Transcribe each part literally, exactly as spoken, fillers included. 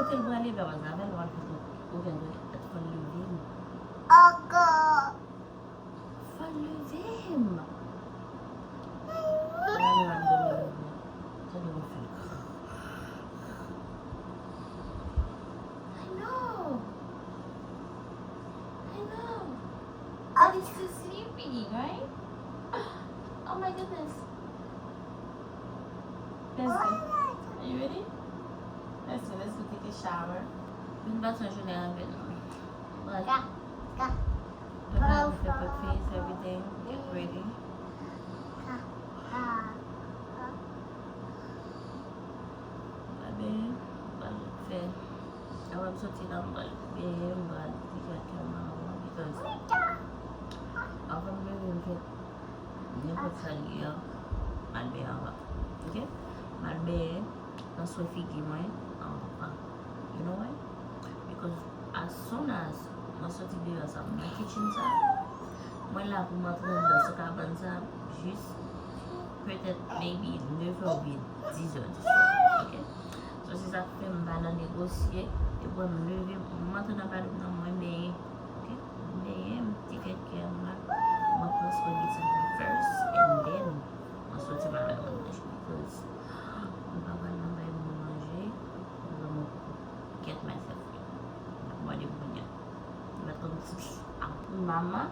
Kote l prale, pa pase avè l, w ap fè okenn bagay. Fò l leve m. Ankò. Fò l leve m. Gade, m ap dòmi leve. Tande yon fi. I know. I know. But it's still sleepy, right? Oh my goodness. Let's go. Are you ready? Let's go. Let's go take a shower. Vin pase yon jounen avè nou. But, prepare, prepare face, everything. Get ready. Gade, m pral fè. Apre m soti la, m pral benyen, m pral di kèk kè mawon, because avan m leve, m fè nenpòt sa l ye a, m al benyen anvan. Oke? M al benyen, m swen figi mwen anvan. You know why? Because as soon as mwen soti deyò sa, m nan kitchen sa, mwen la pou m antre anndan sou kabann sa, jis petèt maybe nèf è oubyen dis è di swa, oke? So, se sa k fè m pa nan negosye, depi m leve, m antre nan padop nan mwen benyen, oke? M benyen, m ti kèk kè mwen, mwen pran swen de sa first, and then, mwen soti m al bay moun manje, because m pa pral nan bay moun manje, m pran mwen poko. Get myself ready. Mwen de kounye a. Mwen konn ti mama.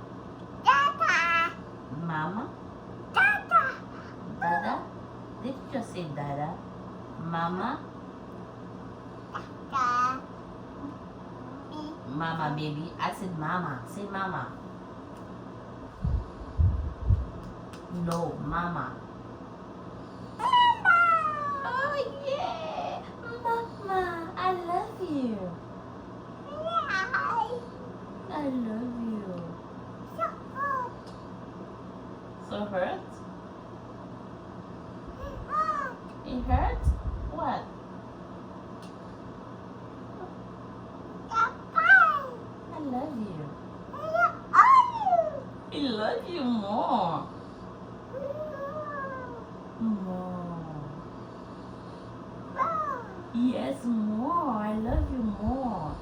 Dada. Mama. Dada. Dada. Did you just say dada? Mama. Dada. Mama, baby. I said mama. Say mama. No, mama. Mama! Oh yeah! Mama, I love you. I love you. So hurt. So hurt? It hurt? It hurt? What? I love you. I love you more. More. Yes, more. I love you more.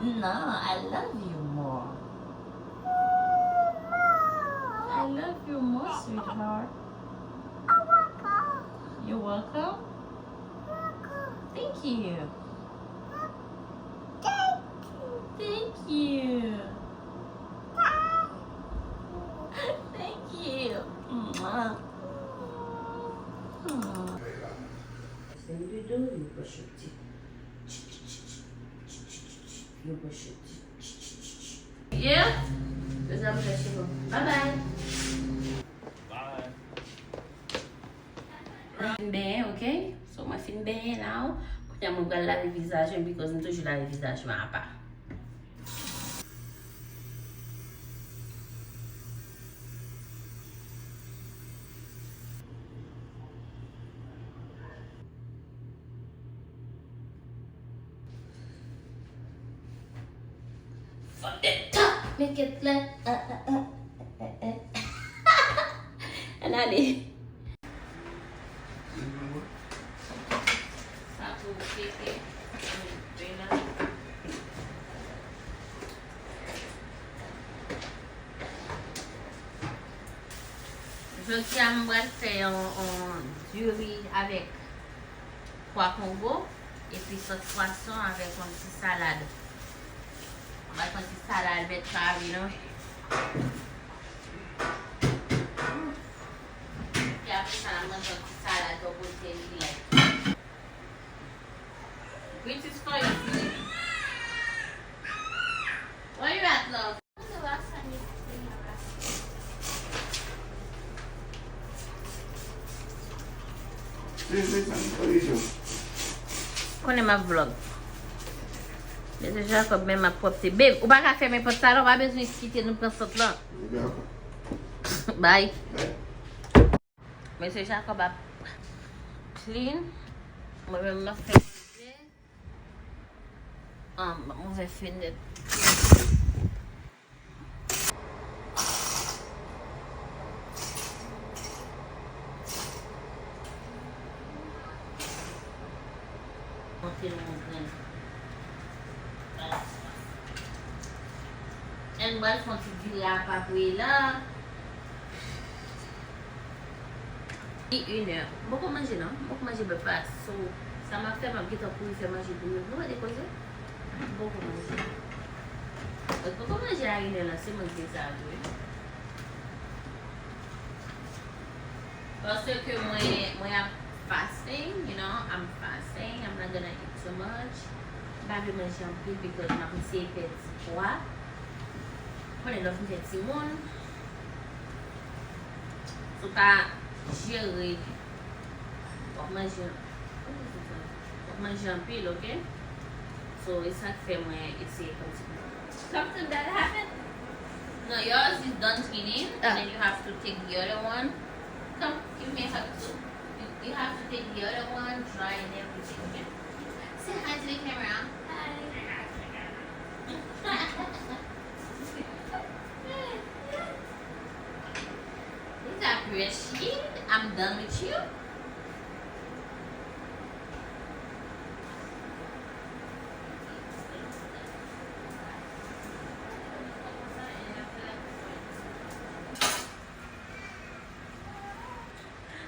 No, I love you more. I love you more, sweetheart. You're welcome. Thank you. Thank you. Thank you. Mwah. Mwah. Yeah. Bye bye. Bye. Mwen fin benyen, oke? So, mwen fin benyen la. Kounye a mwen pral lave vizaj mwen, because m toujou lave vizaj mwen apa. From the top, make it clap. Uh, uh, uh, uh, uh. Ann ale. Sa pou pete. Jodi a, m pral fè yon, yon diri avèk pwa kongo, epi sòs pwason avèk yon ti salad. M pral fè yon ti salad bèt kari, non? Epi apre sa, n ap manje yon ti salad bò kote li a. Greetings for you. Where you at, love? Konnen m ap vlog. Mesye Jacob menm ap pwòpte. Babe, ou pa ka fèmen pòt sa la, ou pa bezwen kite nou pran sant lan. Bye. Mesye Jacob ap clean. Mwen menm m ap fè manje. Ah, m ap ouvè fenèt. Monte yon grenn. And m pral fè yon ti dire apapre la. Li inè. M poko manje non. M poko manje brèkfas. So, sa m ap fè, m ap gentan kouri fè manje pou yo. Nou wè de koze? M poko manje. Mwen poko manje a inè la, se mwen ki fè sa tou wi. Paske mwen, mwen ap fasting, you know, I'm fasting, I'm not gonna eat too much. M pa vle manje anpil because m ap eseye pèdi pwa. Konnen lè w fin fè timoun, si w pa jere li, w ap manje, w ap manje anpil, oke? So, e sa k fè mwen eseye kòmsi. Something bad happened? No, yours is done cleaning, and then you have to take the other one. Come, give me a hug too. You, you have to take the other one, dry and everything, okay? Say hi to the camera. Hi. These are precious. I'm done with you.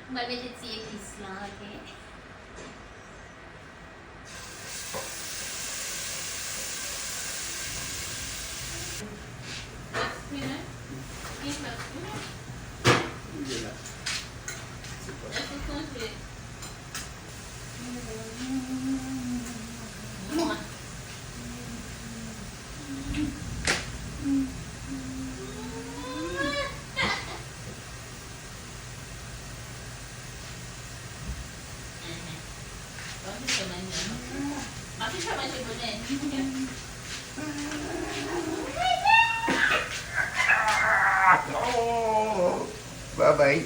Mwen mete ti epis lan, oke? Li la. Èske w sonje? Bye bye.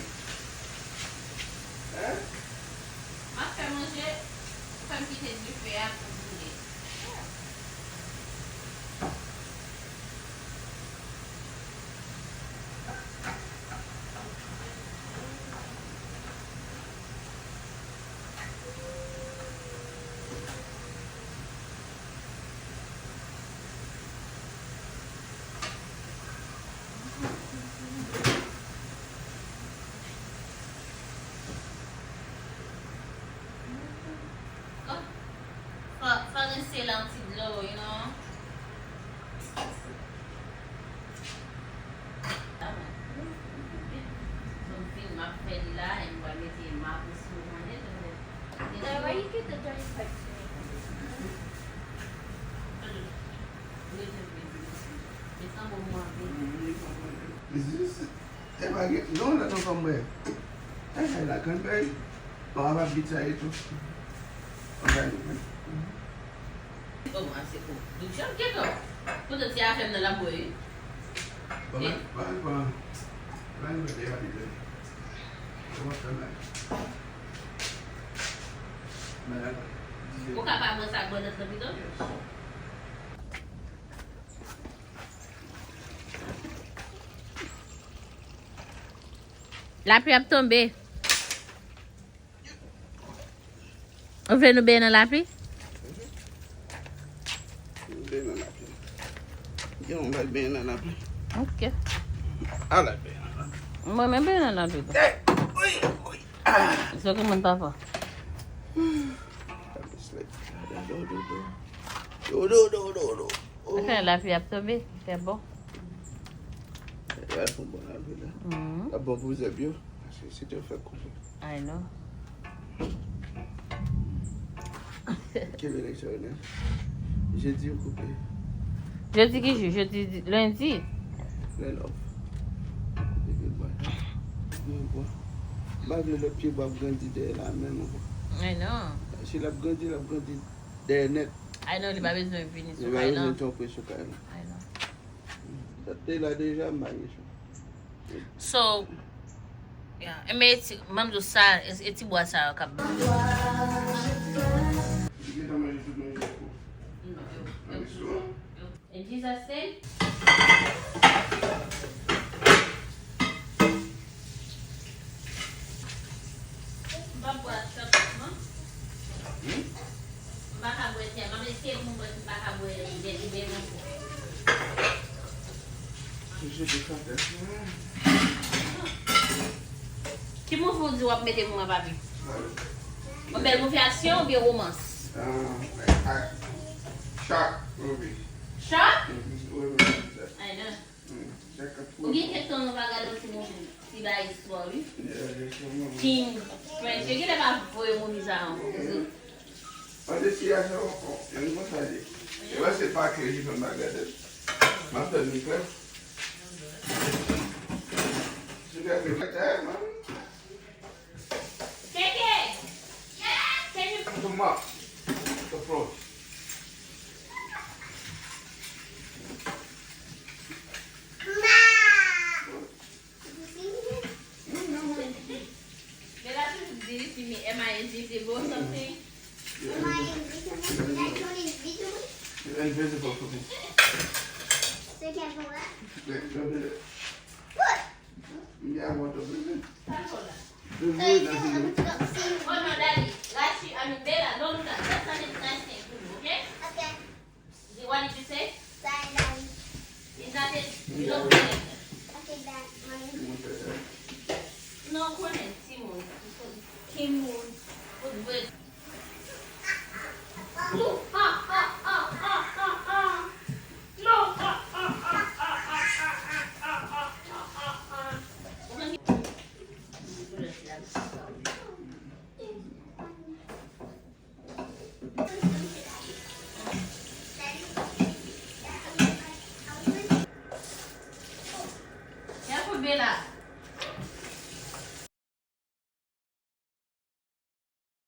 M ap fè manje, ou fè m kite dife a pou boule. Fò, fò rinse l ak yon ti dlo, you know. Sa m fin, m ap fè li la, e m pral mete mapou sou manje, tande. Now, why you get the dirty parts for me? Rete, rete, rete. Desann bon manje. Is this E pa gen, gen yon lòt ankò m wè. Ay, ay, la grann bèy. Bon, a pa bit sa e tou. Anba nou, wi. Oh, mwen se pou. Doudou, kèt, oh. Poutan ti afè m nan l ap bwè, wi. Bon, mwen, mwen, mwen, mwen, mwen, mwen, mwen, mwen, mwen, mwen, mwen, mwen, ou ka pa bwè sa, bwè lòt lan pito? Lapli ap tonbe. Ou vle nou benyen nan lapli? Nou benyen nan lapli. Yo, nou pral benyen nan lapli. Ok. Al al benyen nan lapli. Mwen menm benyen nan lapli tou. Ey, wi, wi. Ah. It's ok, moun papa. Do, do, do, do. Do, do, do, do, do. Oh. Fè lapli ap tonbe, fè bon. L ap fè bon lapli la. Mhm. L ap bon pou zèb yo. Paske si te fè koupe. I know. Kenbe nèg sa yo, nen. Jedi yo koupe. Jedi ki jou? Jedi di-, lendi. Lè l off. Koupe pye bwa. Pye bwa. M pa vle lòt pye bwa ap grandi dèyè la menm ankò. I know. Si l ap grandi, l ap grandi dèyè nèt. I know, li pa bezwen vini sou kay lan. Li pa bezwen twò pre sou kay lan. I know. Sa te la deja, m pa gen chwa. So, yeah. E men ti, manm di w sa, e, e ti bwa sa yo k ap. Li gentan manje tout manje yo. Non, yo, yo. Manje sou. In Jesus' name. M pa bwè chak non. Hmm? M pa Ki movie w di w ap mete pou mwen, papi? Yon bèl movie aksyon oubyen romans? Shark movie. Shark? Ay, non. Ou gen kèk tan nou pa gade yon ti movie, ti bagay istwa, wi. King French. Yo genlè pa voye movie sa ankò. An de siy a se yon, yon, yon bon sa li. E wè se pa klè ki fè m pa gade l. M ap tann li klè. Si gade l klè, man. Keke! Can you Come on. The floor. Bella toujou di li si mi, am I invisible or something? Am I invisible? Like, you're invisible? You're invisible for me. So you can't pull that? Don't do that. What? Yeah, I want to do that. Don't do that.